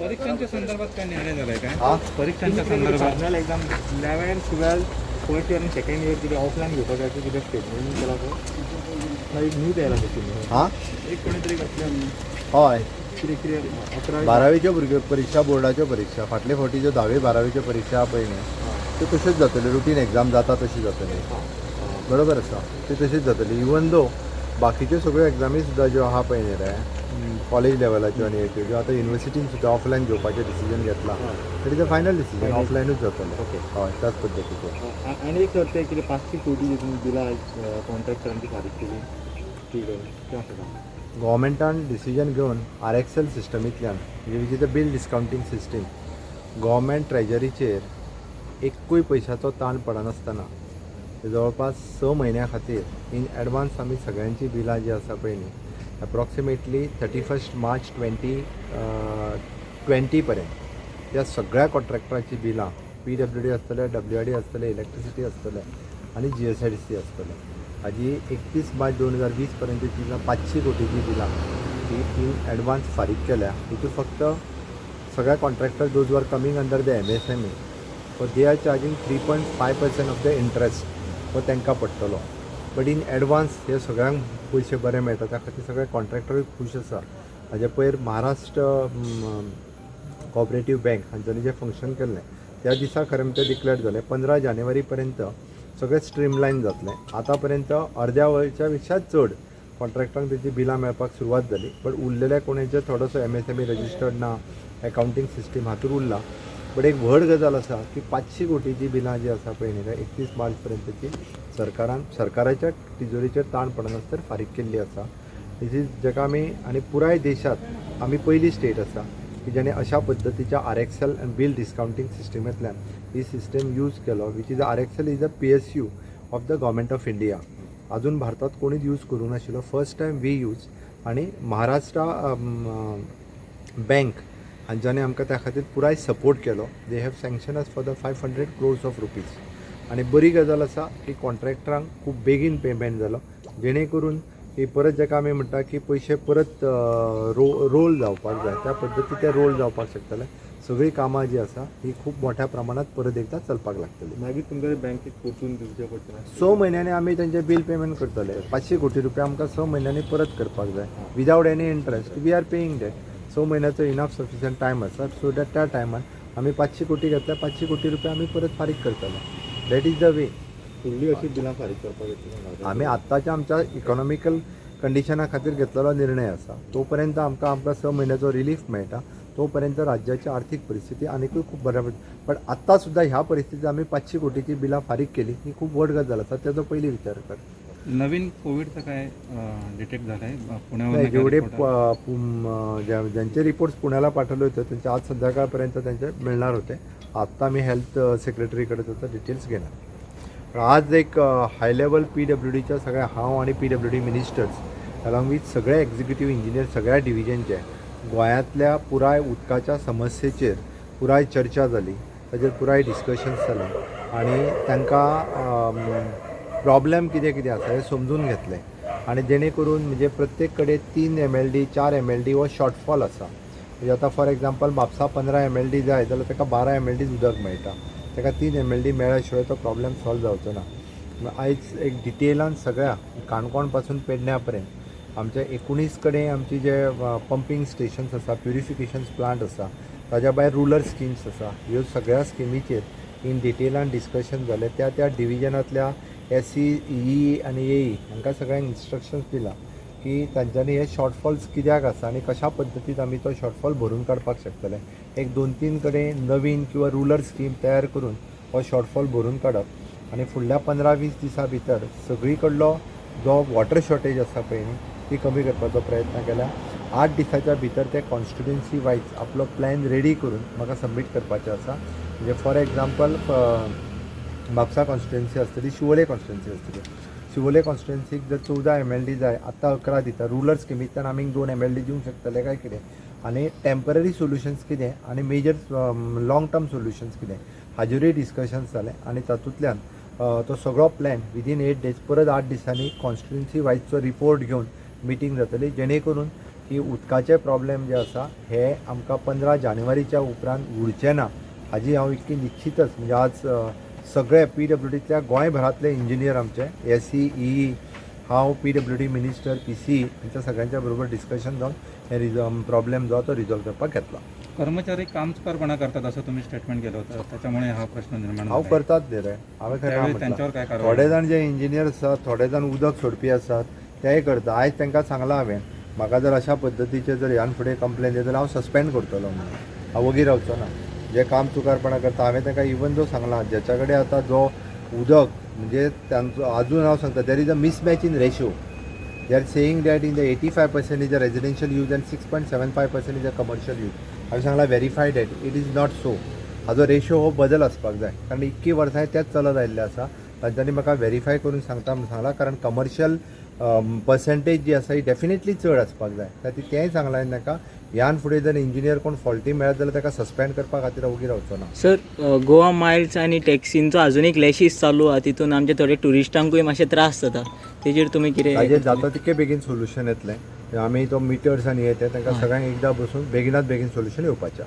परीक्षांच्या संदर्भात काय निर्णय झालाय काय? हा. परीक्षांच्या संदर्भात. Final exam 11 12 first year आनी सेकंड इयर कितें ऑफलायन घेवपाक जाय कितें स्टेटमेंट केला पळय, मागीर न्यूज येयला तशी. हा. एक कोणी तरी घातल्या. हय. कितें कितें 11वी बारावीच्यो भुरगे परिक्षा, बोर्डाच्यो परिक्षा, फाटले फावटी ज्यो धावी बारावीच्यो परिक्षा आहा पळय न्ही, त्यो तश्योच जातल्यो. रुटीन एग्जाम जाता तशी जातली, बरोबर आसा. ती तशीच जातली. इवन दो बाकीच्यो सगळ्यो एग्जामी सुद्दां ज्यो आहा पळय न्ही रे, कॉलेज लेवलाच्यो आनी हेच्यो ज्यो, आतां युनिवर्सिटीन सुद्दां ऑफलायन घेवपाचें डिसिजन घेतलां. That is a final decision. ऑफलायनूच जातलें. हय, त्याच पद्दतीचें. आनी एक सर, ते कितें 500 कोटी जे तुमी बिलां कॉन्ट्रॅक्टरांची फारीक केली, ठीक आहे, तें आसा का? गव्हर्मेंटान डिसिजन घेवन आरएक्सएल सिस्टमींतल्यान, म्हणजे which is a bill discounting system, government ट्रेजरीचेर एकूय पयशाचो ताण पडनासतना जवळपास 6 म्हयन्या खातीर इन एडवान्स आमी सगळ्यांची बिलां जी आसा पळय न्ही, approximately 31 March 2020 पर्यंत त्या सगळ्या कॉन्ट्रॅक्टरांची बिलां, पीडब्ल्यूडी आसतले, डब्ल्यूआरडी आसतले, इलेक्ट्रिसिटी आसतले आनी जीएसआयडीसी आसतले, हाजी 31 मार्च 2020 पर्यंतची बिलां, 500 कोटीची बिलां ही इन एडवान्स फारीक केल्या. हितून फक्त सगळ्या contractor, those are coming under the MSME, so they are charging 3.5% of the interest, हो तांकां पडटलो. बट इन एडवान्स हे सगळ्यांक पयशे बरे मेळटा, त्या खातीर सगळे कॉन्ट्रॅक्टरूय खूश आसा. हाजे पयर महाराष्ट्र कॉपरेटीव बँक हांच्यानी जें फंक्शन केल्लें, त्या दिसा खरें म्हणल्यार डिक्लेअर जालें, 15 जानेवारी पर्यंत सगळें स्ट्रीमलायन जातलें. आतां पर्यंत अर्द्या वयच्या पेक्षा चड कॉन्ट्रॅक्टरांक तेची बिलां मेळपाक सुरवात जाली. बट उरलेल्या कोणाचे थोडोसो एमएसएमई रजिस्टर्ड ना, अकावंटींग सिस्टीम हातूंत उरला. बट एक व्हड गजाल आसा की 500 कोटीची बिलां जी आसा पळय न्ही, 31 मार्च पर्यंतची सरकारान सरकाराच्या तिजोरीचेर ताण पडनासतना फारीक केल्ली आसा. This is जाका आमी आनी पुराय देशांत आमी पयली स्टेट आसा की ज्याने अशा पद्दतीच्या आरएक्सएल आनी बील डिस्कावंटींग सिस्टमींतल्यान ही सिस्टम यूज केलो, which is RXL is a PSU of the Government of India. अजून भारतात कोणीच यूज करूंक नाशिल्लो. फर्स्ट टायम we use आनी महाराष्ट्र बँक हांच्यानी आमकां त्या खातीर पुराय सपोर्ट केलो. They have sanction us for the 500 crores of rupees. आनी बरी गजाल आसा की कॉन्ट्रॅक्टरांक खूब बेगीन पेमेंट जालो, जेणे करून की परत जाका आमी म्हणटा की पयशे परत रोल जावपाक जाय, त्या पद्दती ते रोल जावपाक शकतले. सगळीं कामां जी आसा ही खूब मोठ्या प्रमाणात परत एकदां चलपाक लागतली. मागीर तुमकां बँकेक परतून दिवचें पडटलें? 6 म्हयन्यांनी आमी तेंचे बील पेमेंट करतले. 500 कोटी रुपया आमकां 6 म्हयन्यांनी परत करपाक जाय. Without any interest we are paying that. 6 म्हयन्याचो enough sufficient time आसा, सो that त्या टायमान आमी 500 कोटी घेतल्या, 500 कोटी रुपया आमी परत फारीक करतले. That is the way. फुडली अशी बिलां फारीक करपाक येतली? आमी आत्ताच्या आमच्या इकॉनॉमिकल कंडिशना खातीर घेतलेलो निर्णय आसा. तो पर्यंत आमकां आमकां 6 म्हयन्याचो रिलीफ मेळटा, तो पर्यंत राज्याची आर्थीक परिस्थिती आनिकूय खूब बऱ्या. बट आत्तां सुद्दां ह्या परिस्थितीत आमी 500 कोटीची बिलां फारीक केली, ही खूब व्हड गजाल आसा. तेजो पयलीं विचार कर. नवीन कोविडचं काय डिटेक्ट झालंय पुण्यावर? नाही, जेवढे ज्यांचे रिपोर्ट्स पुण्याला पाठवले होते, त्यांचे आज संध्याकाळपर्यंत त्यांचे मिळणार होते. आत्ता मी हेल्थ सेक्रेटरीकडे त्याचा डिटेल्स घेणार. पण आज एक हाय लेवल पीडब्ल्यूडीच्या सगळ्या, हांव आणि पीडब्ल्यूडी मिनिस्टर्स अलॉंग विथ सगळे एक्झिक्युटीव इंजिनियर सगळ्या डिविजनचे, गोंयांतल्या पुराय उदकाच्या समस्येचेर पुराय चर्चा जाली. ताजेर पुराय डिस्कशन्स जालें आनी तांकां प्रॉब्लेम कितें कितें आसा हें समजून घेतलें. आनी जेणे करून म्हणजे प्रत्येक कडेन 3 एमएलडी, 4 एमएलडी हो शॉर्टफॉल आसा. म्हणजे आतां फॉर एग्जाम्पल, म्हापसा 15 एमएलडी जाय जाल्यार ताका 12 एमएलडीच उदक मेळटा. ताका 3 एमएलडी मेळ्ळ्या शिवाय तो प्रॉब्लेम सॉल्व जावचो ना. आयज एक डिटेलान सगळ्या काणकोण पासून पेडण्या पर्यंत आमच्या 19 कडेन आमची जे पंपींग स्टेशन्स आसा, प्युरिफिकेशन प्लांट आसा, ताज्या भायर रुरल स्किम्स आसा, ह्यो सगळ्या स्किमीचेर इन डिटेलान डिस्कशन जालें. त्या त्या डिविजनांतल्या एसई, ई आनी एई हांकां सगळ्यांक इन्स्ट्रक्शन्स दिला की तांच्यांनी हे शॉर्टफॉल्स कित्याक आसा आनी कशा पद्दतीन आमी तो शॉर्टफॉल भरून काडपाक शकतले. एक दोन तीन कडेन नवीन किंवा रुरल स्कीम तयार करून हो शॉर्टफॉल भरून काडप आनी फुडल्या 15-20 दिसां भितर सगळी कडलो जो वॉटर शॉर्टेज आसा पळय न्ही, ती कमी करपाचो प्रयत्न केला. 8 दिसाच्या भितर ते कॉन्स्टिट्युएन्सी वायज आपलो प्लॅन रेडी करून म्हाका सबमीट करपाचें आसा. म्हणजे फॉर एग्जाम्पल, म्हापसा कॉन्स्टिट्युएन्सी आसतली, शिवोले कॉन्स्टिट्युएन्सी आसतली. शिवोले कॉन्स्टिट्युएन्सीक जर 14 एमएलडी जाय, आतां 11 दिता, रुरल स्किमींतल्यान आमी 2 एमएलडी दिवंक शकतले काय कितें, आनी टेम्पररी सोल्युशन्स कितें आनी मेजर लाँग टर्म सोल्युशन्स कितें, हाजेरूय डिस्कशन्स जालें. आनी तातूंतल्यान तो सगळो प्लॅन विदीन 8 डेज, परत 8 दिसांनी कॉन्स्टिट्युएन्सी वायजचो रिपोर्ट घेवन मिटींग जातली, जेणे करून की उदकाचे प्रॉब्लेम जे आसा हे आमकां 15 जानेवारीच्या उपरांत उरचे ना हाजी हांव इतकी निश्चितच. म्हणजे आज सगळे पीडब्ल्यूडीतल्या गोंयभरांतले इंजिनियर आमचे एस ई ई, हांव, पीडब्ल्यूडी मिनिस्टर, पीसी हांच्या सगळ्यांच्या बरोबर डिस्कशन जावन हे प्रॉब्लेम जो आहा तो रिजॉल्व करपाक घेतला. कर्मचारी कामचुकारपणा करतात असं तुम्ही स्टेटमेंट केलं होतं, त्याच्यामुळे हा प्रश्न निर्माण हांव झाला आहे. करतात न्ही रे, हांवें खंय ना त्यावेळी म्हटलां. त्यांच्यावर काय कारवाई? थोडे जाण जे इंजिनियर आसात, थोडे जाण उदक सोडपी आसात, तेय करता. आयज तांकां सांगलां हांवें, म्हाका जर अशा पद्दतीचे जर ह्यान फुडें कंप्लेन येत जाल्यार हांव सस्पेंड करतलो म्हणून. हांव वगी रावचो ना. जे काम चुकारपणां करता, हांवें तांकां इवन दो सांगलां, ज्याच्या कडेन आतां जो उदक म्हणजे तांचो आजून हांव सांगता, there is a mismatch in ratio. They are saying that in the 85% is a residential use and 6.75% is a commercial use. हांवें सांगलां, verify that, it is not so. हाजो रेशो हो बदल आसपाक जाय, कारण इतकी वर्सां तेच चलत आयिल्लें आसा. तांच्यांनी म्हाका व्हेरीफाय करून सांगता म्हूण सांगलां, कारण कमर्शियल पर्संटेज जी आसा ही डेफिनेटली चड आसपाक जाय. खातीर तेंय सांगलां हांवें तांकां, ह्यान फुडें जर इंजिनियर कोण फॉल्टी मेळत जाल्यार ताका सस्पेंड करपा खातीर वगी रावचो ना. सर, गोवा मायल्स आनी टॅक्सींचो अजून एक लॅशीस चालू आहा, तितून आमचे थोडे ट्युरिस्टांकूय मातशे त्रास जाता. तेजेर तुमी कितें? ताजेर जाता तितके बेगीन सोल्युशन येतलें. आमी तो मिटर्स आनी हे ते तांकां सगळ्यांक एकदां बसून बेगिनात बेगीन सोल्युशन येवपाचें.